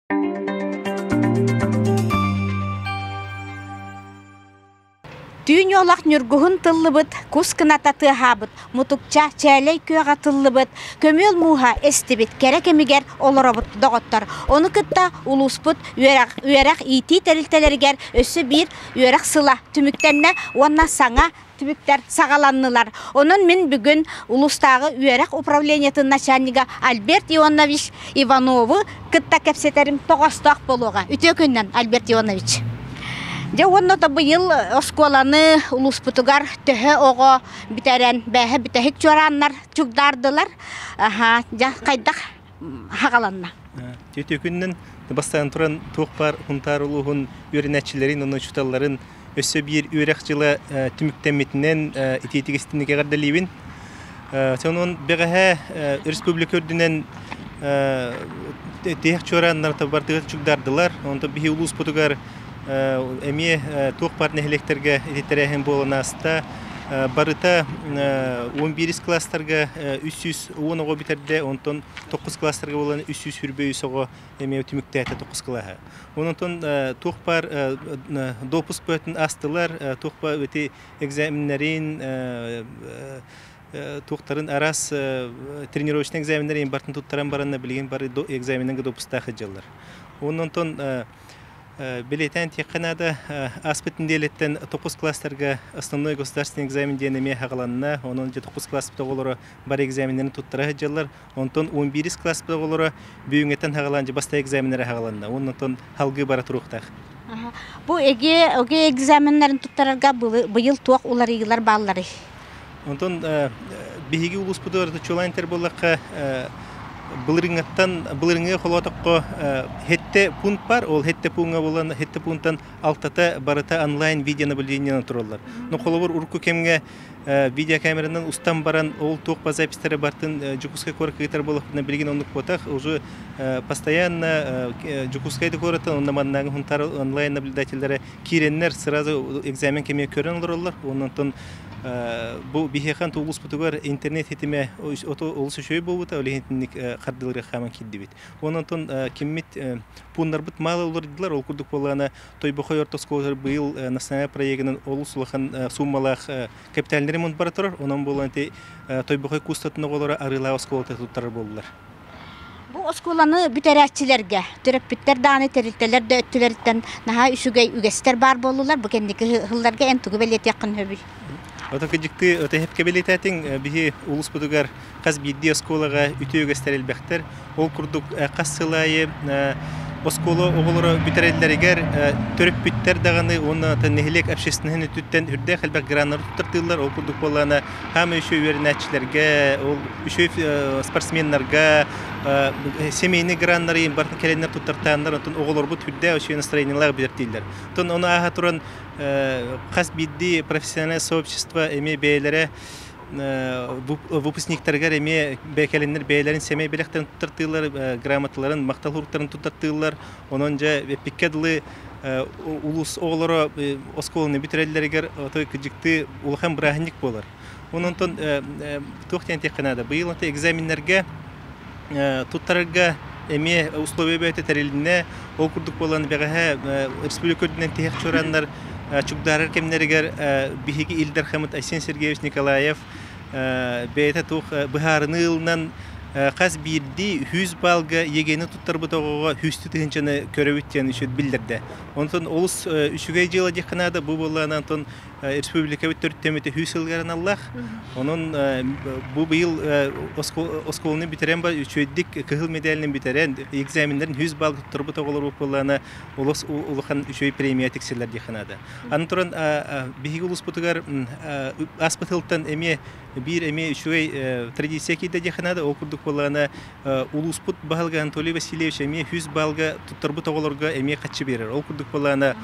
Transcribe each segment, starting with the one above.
Түүн уолах ньургуһун тыллыбыт, кус кыната тыаһаабыт, мутукча чээлэй күөҕэ тыллыбыт, көмүөл мууһа эстибит кэрэ кэмигэр олоробут доҕоттор. Ону кытта улууспут үөрэх, үөрэх иитии тэрилтэлэригэр өссө биир үөрэх сыла түмүктэннэ уонна саҥа түбүктэр саҕаланнылар. Онон мин бүгүн улуустааҕы үөрэх управлениетын начальнига Альберт Ионович Иванову кытта кэпсэтэрим тоҕоостоох буолуоҕа. Үтүө күннэн, Альберт Ионович. Дьэ уонна да быйыл оскуоланы улууспутугар төһө оҕо бүтэрэн, бээһэ бүтэһик чуорааннар чугдаардылар. Аха, дьэ хайдах хаҕаланна? Үтүө күннэн бастаан туран туох баар Хунтаар улууһун үөрэнээччилэрин уонна учууталларын өссө биир үөрэх дьыла түмүктэммитинэн итиитик истинник эҕэрдэлиибин. Сонун бэҕэһээ республика үрдүнэн тиһэх чуорааннар бартыгар чугдаардылар. Онтон биһи улууспутугар эмиэ туох баар нэһилиэктэргэ ити тэрээһин буолан ааста. Барыта 11 класстарга 310 оҕо бүтэрдэ, онтон 9 класстарга буолан 323 оҕо эмиэ түмүктээтэ 9 кылааһы. Онтон туох баар допуск бөтүн астылар, туох баар ити экзаменнэрин туохтарын араас тренировочный экзаменнэрин бартын туттаран баранна билигин бары экзаменнарга допустаах дьыллар. Онтон билиэтээн тиэххэ наада ааспыт нэдиэлэттэн 9 класстарга основной государственный экзамен диэн эмиэ хаҕаланна. Онон дьэ 9 класс оҕолоро бары экзаменнэрин туттара сылдьаллар. Онтон 11 класс оҕолоро бүгүҥҥэттэн хаҕалаан дьэ баста экзаменнара хаҕаланна. Онтон халгыы бара туруохтаах. Бу ЭГЭ, ОГЭ экзаменнарын туттарарга быйыл туох уларыйыылар баалларый? Онтон биһиги улууспутугар чуолаан этэр буоллахха былырыҥҥаттан былырыҥҥы холоотоххо хетте пункт бар ол хетте пууҥҥа буолан хетте пунктан алтата барыта онлайн видеонаблюдениенан тураллар. Но холобур урукку кэмҥэ видеокамеранан устан баран ол туох ба записьтары бартын Дьокуускай куоракка ыытар буоллахпына билигин оннук буотах уже постоянно Дьокуускай да куораттан онно маннааҥы Хунтаар онлайн наблюдателлэрэ киирэннэр сразу экзамен кэмигэр көрөн олороллор онтон бу биһиэхэ улууспутугар интернет ситимэ олус үчүгэй буолбута ол иһин итинник хардыылары хааман киирдибит онтон киммит пууннарбыт мало олордулар ол курдук буоллаҕына Тойбохой орто оскуолатыгар быйыл национальнай проегынан олус улахан сууммалаах капитальный ремонт бара турар. Онон буолан ити Тойбохой куустатын оҕолоро Арыылаах оскуолата туттарар буоллулар. Бу оскуоланы бүтэрээччилэргэ, төрөппүттэр даҕаны тэрилтэлэр да өттүлэриттэн наһаа үчүгэй үгэстэр баар буоллулар. Бу кэнники сылларга эн тугу бэлиэтиэххин сөбүй? Ото кыдьыкты ото хепке бэлиэтээтиҥ биһи улууспутугар хас биирдии оскуолаҕа үтүө үгэстэр элбэхтэр. Ол курдук хас сыл аайы оскуола оҕолоро бүтэрэллэригэр төрөппүттэр даҕаны уонна нэһилиэк общественноһын өттүттэн үрдээх элбэх граннары туттартыыллар. Ол курдук буоллаҕына хаама үчүгэй үөрэнээччилэргэ, ол үчүгэй спортсменнарга семейный граннары барытын кэлэннэр туттартааннар, оттон оҕолорбут үрдээх үчүгэй настроениелаах бүтэртииллэр. Оттон ону ааһа туран хас биирдии профессиональное сообщество эмиэ бэйэлэрэ выпускниктарыгар эмиэ кэлиннэр бэйэлэрин сэмэй бэлэхтэрин туттартыыллар, грамоталарын, махтал суруктарын туттартыыллар. Онон дьэ эппиккэ дылы улуус оҕолоро оскуоланы бүтэрэллэригэр отой кыдьыктыы улахан бырааһынньык буолар. Онон туох диэн этиэххэ наада, быйыл экзаменнэргэ туттарарга эмиэ условия бөҕөтө тэрилиннэ. Ол курдук буолан бэҕэһээ республика үрдүнэн тиһэх чуорааннар чугдаарар кэмнэригэр биһиги Ил Дархаммыт Айсен Сергеевич Николаев бэйэтэ туох быһаарыныы ылынан хас биирдии 100 баллга ЕГЭ-ни туттарбыт оҕоҕо 100 тыһыынчаны көрөбүт диэн үчүгэй биллэрдэ. Онтон олус үчүгэй дьыала диэххэ наада. Бу буоллаҕына онтон республикабыт төрүттэммитэ 100 сылыгар аналлаах. Онон бу быйыл оскуоланы бүтэрэн бар үчүгэйдик кыһыл медалынан бүтэрэн экзаменнарын 100 балл туттарбыт оҕолор буоллаҕына олус улахан үчүгэй премия тиксэллэр диэххэ наада. Аны туран биһиги улууспутугар ааспыт сылтан эмиэ биир эмиэ үчүгэй традиция киирдэ диэххэ наада. Ол курдук буоллаҕына улууспут баһылыга Анатолий Васильевич эмиэ 100 баллга туттарбыт оҕолорго эмиэ хаччы биэрэр. Ол курдук буоллаҕына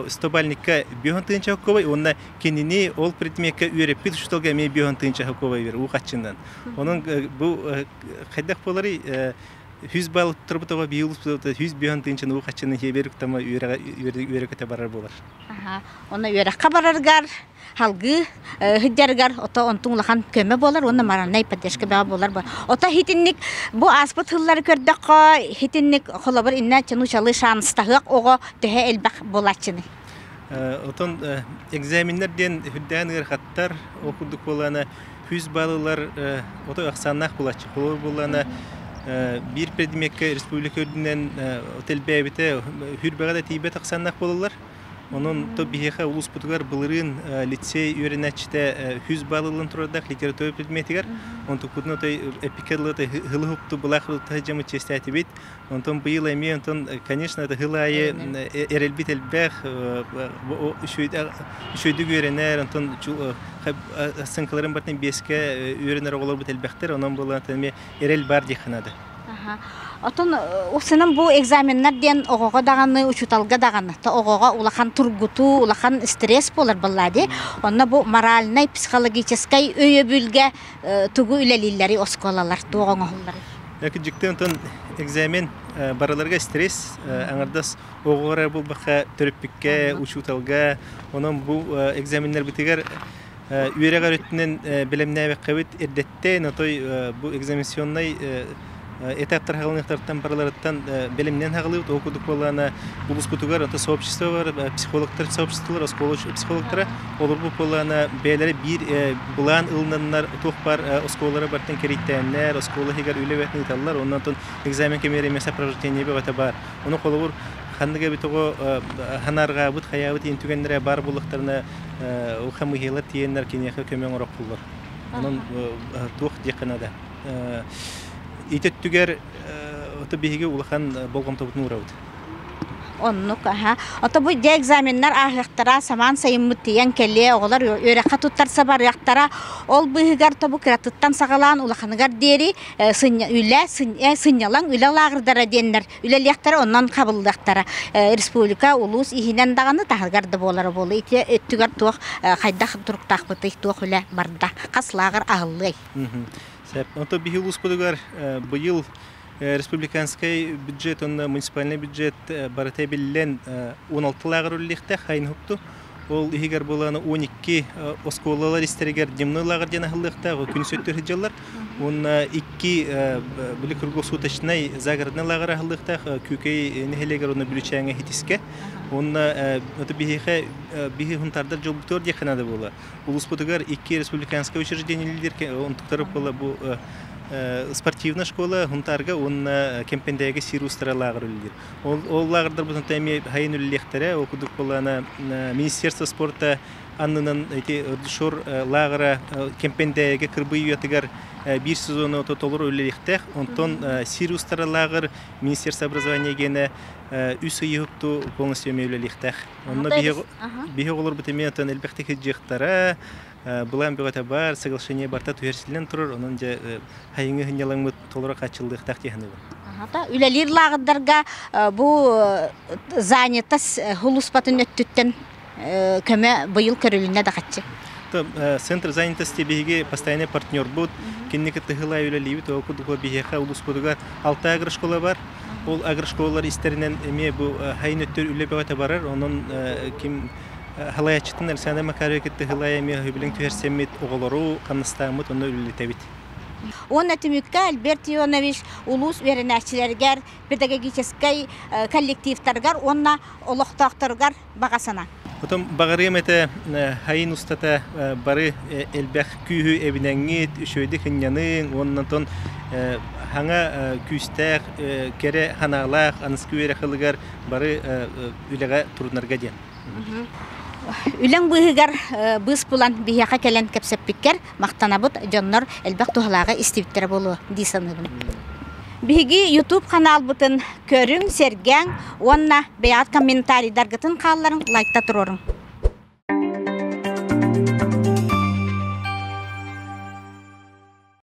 стобальникка биэһон тыһыынча хоккобай уонна кинини ол предмеккэ үөрэппит учууталга эмиэ биэһон тыһыынча хоккобай биэрэр уу хаччынан. Онон бу хайдах буоларый? 100 балл туттарбыт оҕо биир улууспут 105 тыһыынчаны уу хаччыны хиэбэр үктама үөрэҕэ барар буолар. Онно үөрэххэ бараргар халгыы сылдьарыгар ото онтуҥ улахан көмө буолар уонна моральнай поддержка бөҕө буолар. Ото хитинник бу ааспыт сыллары көрдөххө хитинник холобур иннэ чанучалы шанстаһыах оҕо төһө элбэх буолааччыный? Отон экзаменнар диэн үрдээн ыарахаттар, ол курдук буолаана 100 баллылар ото ахсааннаах буолааччы. Холобур буоллаана биир предмеккэ республика үрдүнэн тэлбээбитэ хүрбэҕэ да тиийбэт ахсааннаах буолаллар. Онон то биһиэхэ улууспутугар былырыын лицей үөрэнээччитэ 100 балл ылан турардаах литература предметигэр. Онтукпутун отой эпикэ дылы хылы хупту былаах дьамы чиэстээтибит. Онтон быйыл эмиэ онтон, конечно, это хыл аайы эрэлбит элбэх, үчүгэйдик үөрэнэр, онтон сыҥкаларын бартын биэскэ үөрэнэр оҕолорбут элбэхтэр, онон буолан эмиэ эрэл бар диэххэ наада. Отон усунан бу экзаменнар диэн оҕоҕо даҕаны, учууталга даҕаны, то оҕоҕо улахан тургутуу, улахан стресс буолар буоллаа дии. Онно бу моральнай, психологическай өйөбүлгэ тугу үлэлииллэри оскуолалар туох оҥоһулларый? Дьикти онтон экзамен барыларга стресс, аҥардас оҕоҕо эрэ буолбакка төрөппүккэ, учууталга, онон бу экзаменнарбытыгар үөрэх өрүтүнэн бэлэмнээбэккэбит эрдэттэн отой бу экзаменационнай этаптар хаҕылыныахтарыттан барыларыттан бэлэмнэн хаҕылыыбыт. Ол курдук буоллаҕына улууспутугар ото сообщество бар, психологтар сообществолар, оскуола психологтара олорбут буоллаҕына бэйэлэрэ биир былаан ылынаннар туох бар оскуолалара бартан кэрийтээннэр, оскуола иһигэр үлэ бэтин ыыталлар. Онон онтон экзамен кэмигэр эмиэ сопровождение бөҕөтө баар. Ону холобур ханнык эбит оҕо ханаарҕаабыт, хайаабыт иин түгэннэрэ баар буоллахтарына хамыыһыйалар тиийэннэр киниэхэ көмө оҥороххуллар. Онон туох диэххэ наада. Ити өттүгэр ото биһиги улахан болҕомтобутун уурабыт. Оннук, аха. Ото бу дьэ экзаменнар ааһыахтара, самаан сайыммыт тиийэн кэлиэ, оҕолор үөрэххэ туттарса барыахтара. Ол быыһыгар тобу кыратыттан саҕалаан улаханыгар диэри үлэ, сынньалаҥ үлэ лааҕырдара диэннэр үлэлиэхтэрэ, онон хабыллыахтара. Республика улуус иһинэн даҕаны таһыгар да буолара буолуо. Ити өттүгэр туох хайдах туруктаахпытый, туох үлэ барда, хас лааҕыр аһыллыай? Сөп. Ото биһи улууспутугар быйыл республиканскай бюджет уонна муниципальный бюджет барыта биллэн 16 лааҕыр үлэлиэхтээх хайын хупту. Ол иһигэр буолан 12 оскуолалар истэригэр дневной лааҕыр диэн аһыллыахтаах, күнүс өттүгэр сылдьаллар. Уонна икки били круглосуточнай загородный лааҕыр аһыллыахтаах Күүкэй нэһилиэгэр уонна Бүлүүчээҥҥэ Хитискэ. Уонна это биһиэхэ биһи хунтаардар дьолбутугар диэххэ наада буола. Улууспутугар икки республиканскай учреждениелер онтуктары буола бу спортивная школа Хунтаарга уонна Кэмпэндээги сир устара лааҕыр үлэлиир. Ол, ол лааҕырдарбытын эмиэ хайын үлэлиэхтэрэ. Ол курдук буоллаҕына Министерство спорта аннынан ити Шор лааҕыра Кэмпэндээги кырбый уйатыгар биир сезону толору үлэлиэхтээх. Онтон сир устара лааҕыр Министерство образования гиэнэ үс ый уһукту полностью эмиэ үлэлиэхтээх. Онно биһи оҕолорбут эмиэ оттон элбэхтик сылдьыахтара, былаан бөҕөтө бар, соглашение барта түһэрсиллэн турар, онон дьэ хайыҥы сынньалаҥмыт толору хааччыллыахтаах дии саныыбын. Үлэлиир лааҕырдарга бу занятость сулууспатын өттүттэн көмө быйыл көрүлүннэ да хаччы. Центр занятости биһиги постоянный партнербут, кинини кытта сыл аайы үлэлиибит, ол курдук биһиэхэ улууспутугар алта агрошкола бар. Ол агрошколалар истэринэн эмиэ бу хайын өттүр үлэ бөҕөтө барар, онон ким халаяччытын Александр Макарович кытта сыл аайы эмиэ сөбүлэҥ түһэрсэммит оҕолору хамнастааммыт онно үлэлэтэбит. Уонна түмүккэ Альберт Ионович улуус үөрэнээччилэригэр, педагогическай коллективтарыгар уонна олохтоохторугар баҕа санаа. Отон баҕарыам этэ хайын устата бары элбэх күүһү эбинэҥҥит, үчүгэйдик ынньаныҥ уонна онтон хаҥа күүстээх, кэрэ санаалаах аныскы үөрэх ылыгар бары үлэҕэ турунарга диэн. Үлэҥ быыһыгар быыс булан биһиэхэ кэлэн кэпсэппиккэр махтанабыт, дьоннор элбэх туһалааҕы истибиттэрэ буолуо дии саныыбын. Биһиги YouTube ханаалбытын көрүҥ, сэргээҥ уонна бэйэҕит комментарийдаргытын хаалларыҥ, лайкта туруоруҥ.